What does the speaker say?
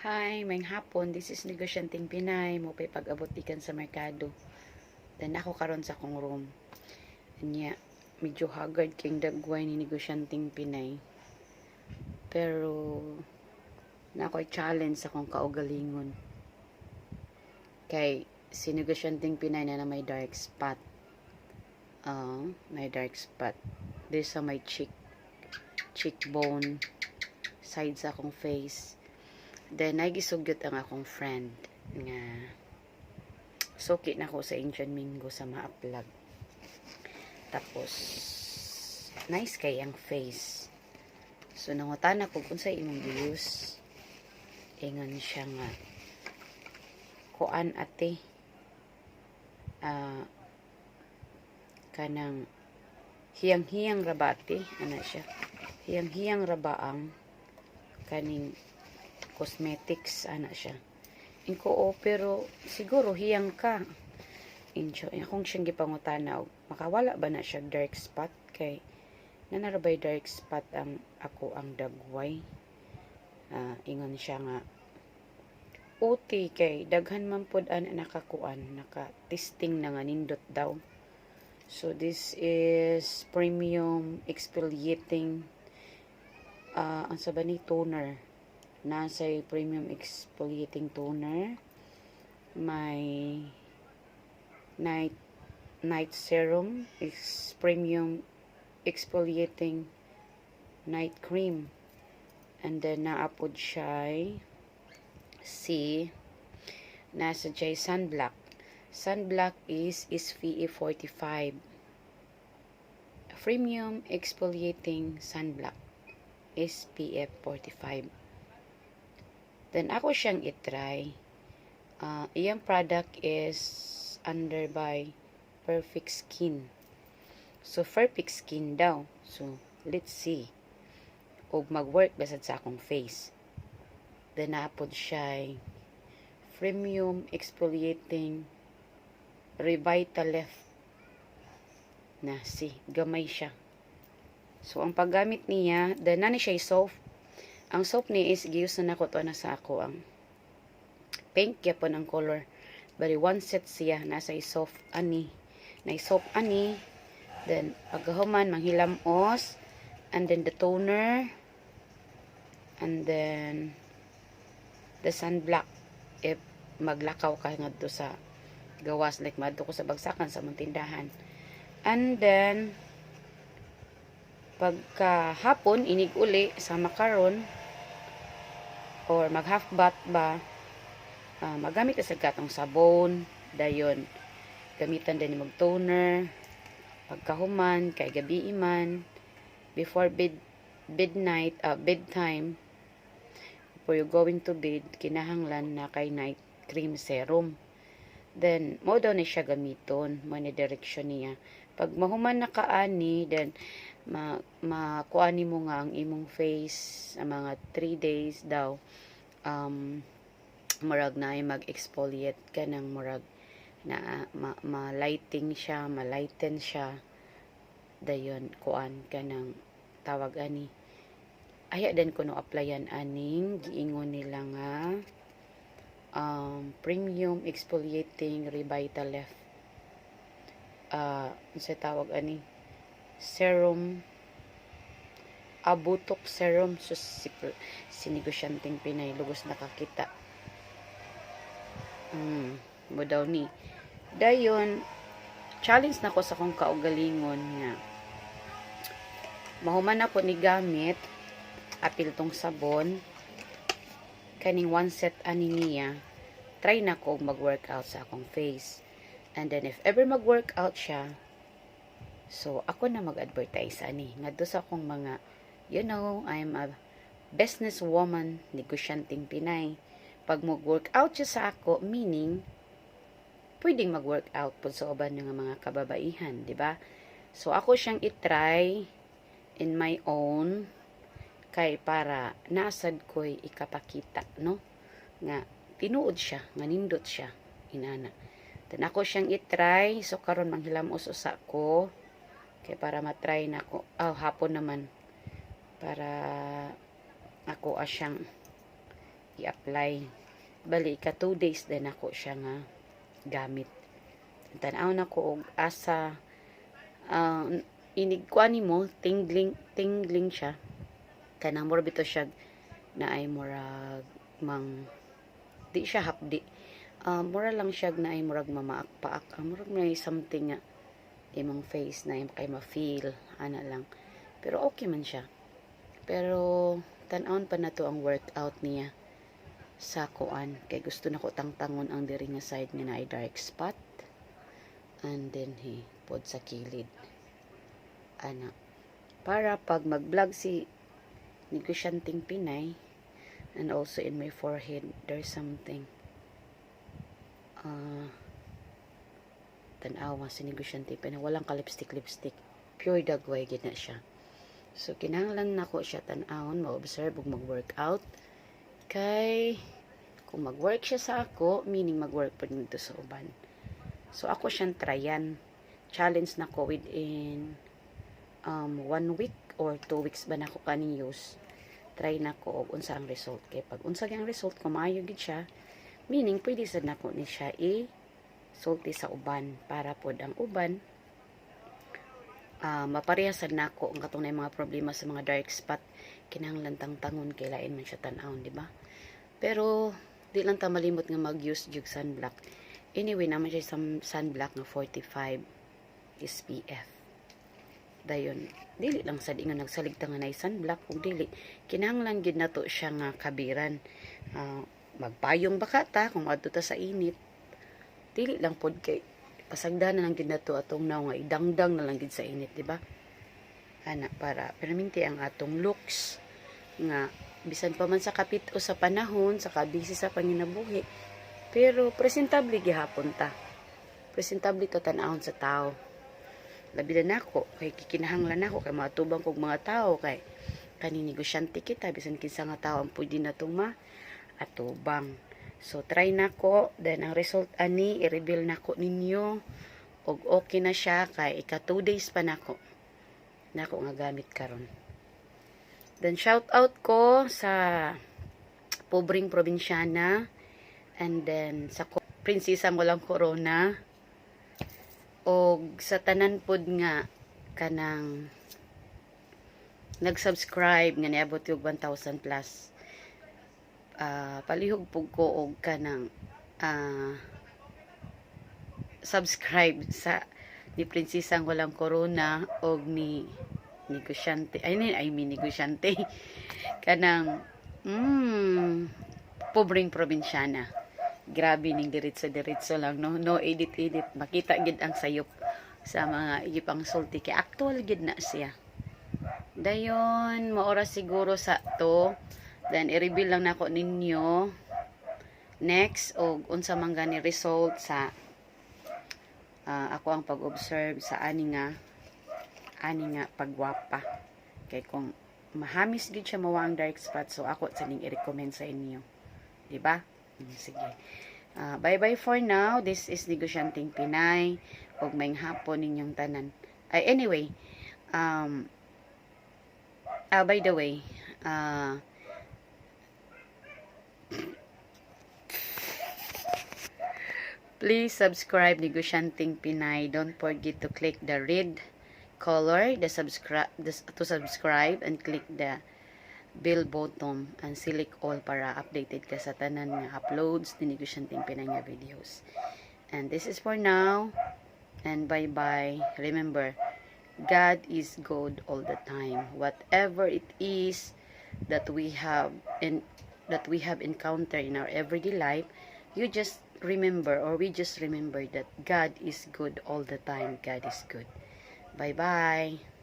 Hi, maayong hapon. This is Negosyanteng Pinay. Mao pa'y pag-abot ikan sa merkado. Then ako karon sa akong room. Nya, medyo haggard kayong dagway ni Negosyanteng Pinay. Pero naa ko'y challenge sa akong kaugalingon. Kay si Negosyanteng Pinay na may dark spot. Ah, may dark spot. Diri sa may cheekbone, side sa akong face. Then, nagisugyot ang akong friend nga suki na ko sa Indian Mingo sa Maaplag. Tapos, nice kay ang face. So, nangutana ko kung unsay imong gi-use. Ingon siya nga, "Kuan, ate, kanang hiyang-hiyang ra ba, ate?" ana siya. "Hiyang-hiyang ra ba ang kaning cosmetics?" ana siya. Inko, "Oh, pero siguro hiyang ka." Incho, akong siyang gipangutana og makawala ba na siya dark spot, kay naa ra bay dark spot ang ako ang dagway. Ingon siya nga, "Uti, kay daghan man pod ana nakakuan, naka-testing na nga nindot daw." So this is premium exfoliating, ang sa ba ni, toner. Nasa premium exfoliating toner, may night serum, is premium exfoliating night cream, and then naa pod siya si nasa siya sunblock. Sunblock is SPF 45, premium exfoliating sunblock SPF 45. Then ako siyang itry. Iyang product is under by Perfect Skin. So, perfect skin daw. So, let's see. Og mag-work basad sa akong face. Then, naa pod siya premium exfoliating Revitalift na si gamay siya. So, ang paggamit niya, then naa ni siya soap. Ang soap niya is gi-use na nako to na sa ako ang pink gyapon ang color. Bali one set siya, nasa soap ani. Na soap ani, then pagkahuman manghilamos, and then the toner, and then the sunblock if maglakaw ka ngadto sa gawas, like madto ko sa bagsakan sa among tindahan. And then pagka hapon inig uli sa makaron or mag half bath ba, magamit ka sa katong sabon, dayon gamitan din mag toner pagkahuman kay gabi man, before bed, midnight, bedtime, before you going to bed, kinahanglan na kay night cream serum. Then mo daw ni siya gamiton, mo ni direction niya. Pag mahuman na ka ani, then ma makuani mo nga ang imong face ang mga 3 days daw, murag na mag-exfoliate ka ng murag na ma-lighting siya, ma-lighten siya. Dayon kuan ka ng tawag ani, aya din ko no applyan aning giingon nila nga premium exfoliating Revitalift, unsay tawag ani, serum, abutok serum. So si Negosyanteng Pinay lugos nakakita mo daw ni. Dayon challenge na ko sa akong kaugalingon nga mahuman ako ni gamit apil tong sabon, kaning one set ani niya, try na ko mag-workout sa akong face. And then if ever mag-workout siya, so ako na mag-advertise ani ngadto sa akong mga, I'm a business woman, Negosyanteng Pinay. Pag mag-workout siya sa ako, meaning pwedeng mag-workout po sa uban ng mga kababaihan, di ba? So ako siyang itry in my own kay para nasad ko'y ikapakita, no, nga tinuod siya nga nindot siya inana. Then ako siyang itry. So karon manghilamos usa ko kay para matry na ko. Oh, hapon naman para ako siyang I-apply. Bali, ika 2 days din ako siya nga gamit. Tan-aw na ko og asa inig kuan mo tingling tingling siya, kanang mura bitaw siya na ay murag mang di siya hapdi, mura lang siya na ay murag mamaak-paak, murag may something nga imong face na kay ma-feel ana lang, pero okay man siya. Pero tan-awon pa nato ang workout niya sa kuan kay gusto nako tangtangon ang diri nga side nga naay dark spot and then he pod sa kilid ana, para pag mag-vlog si Negosyanteng Pinay. And also in my forehead there's something, tan-awa si Negosyante Pinay, walang ka lipstick lipstick, pure dagway gid na siya. So kinahanglan nako siya tan-awon, ma-observe ug mag-workout, kay kung mag-work siya sa ako, meaning mag-work pa dito sa uban. So ako siyang tryan, challenge nako within one week or 2 weeks ba nako kaning use. Try nako og unsa ang result, kay pag unsa ang result, kung maayo gid siya, meaning pwede sad nako ni siya i sulti sa uban para pod ang uban mapareha sad nako ang katong naay mga problema sa mga dark spot. Kinahanglan tangtangon kay lain man siya tan-awon, di ba? Pero di lang ta malimot nga mag-use jug sunblock. Anyway, naman siya sunblock nga 45 SPF. Dayon dili lang sad ingon nagsalig ta nga nay sunblock ug dili kinahanglan gid nato siya nga kabiran. Magpayong ba ka ta kung adto ta sa init? Dili lang pod kay pasagdan na lang gid nato atong naw nga idangdang na lang gid sa init, di ba? Ana, para perminti ang atong looks nga bisan pa man sa kapit o sa panahon, sa kabisi sa panginabuhi, pero presentable gihapon ta, presentable ta tan-awon sa tao. Labi na nako kay kikinahanglan nako kay maatubang kog mga tao, kay kani negosyante kita, bisan kinsa nga tao ang pwede natong ma atubang. So try nako, then ang result ani i-reveal nako ninyo og okay na siya, kay ika 2 days pa nako nako nga gamit karon. Then shout out ko sa Pobreng Probinsyana and then sa Prinsesang Walang Corona og sa tanan pod nga kanang nag-subscribe nga niabot og 1,000 plus. Palihog pug ko og kanang subscribe sa ni Prinsesang Walang Corona og ni negosyante, ay I mean negosyante, kanang Pobreng Probinsyana. Grabe ning diretso diretso lang, no, no edit edit, makita gid ang sayop sa mga ipang sulti kay actual gid na siya. Dayon maora siguro sa to. Then i-reveal lang nako ninyo next og unsa man gani result sa ako ang pag-observe sa ani nga pagwapa, kay kung mahamis gid siya mawa ang dark spot, so ako sa ning i-recommend sa inyo, di ba? Sige. Bye bye for now. This is Negosyanteng Pinay ug maayong hapon ninyong tanan. Ay, anyway, by the way, please subscribe Negosyanteng Pinay. Don't forget to click the red color, the subscribe, to subscribe and click the bell button and select all para updated ka sa tanan nga uploads ni Negosyanteng Pinay nga videos. And this is for now. And bye-bye. Remember, God is good all the time. Whatever it is that we have encountered in our everyday life, you just remember or we just remember that God is good all the time. God is good. Bye-bye.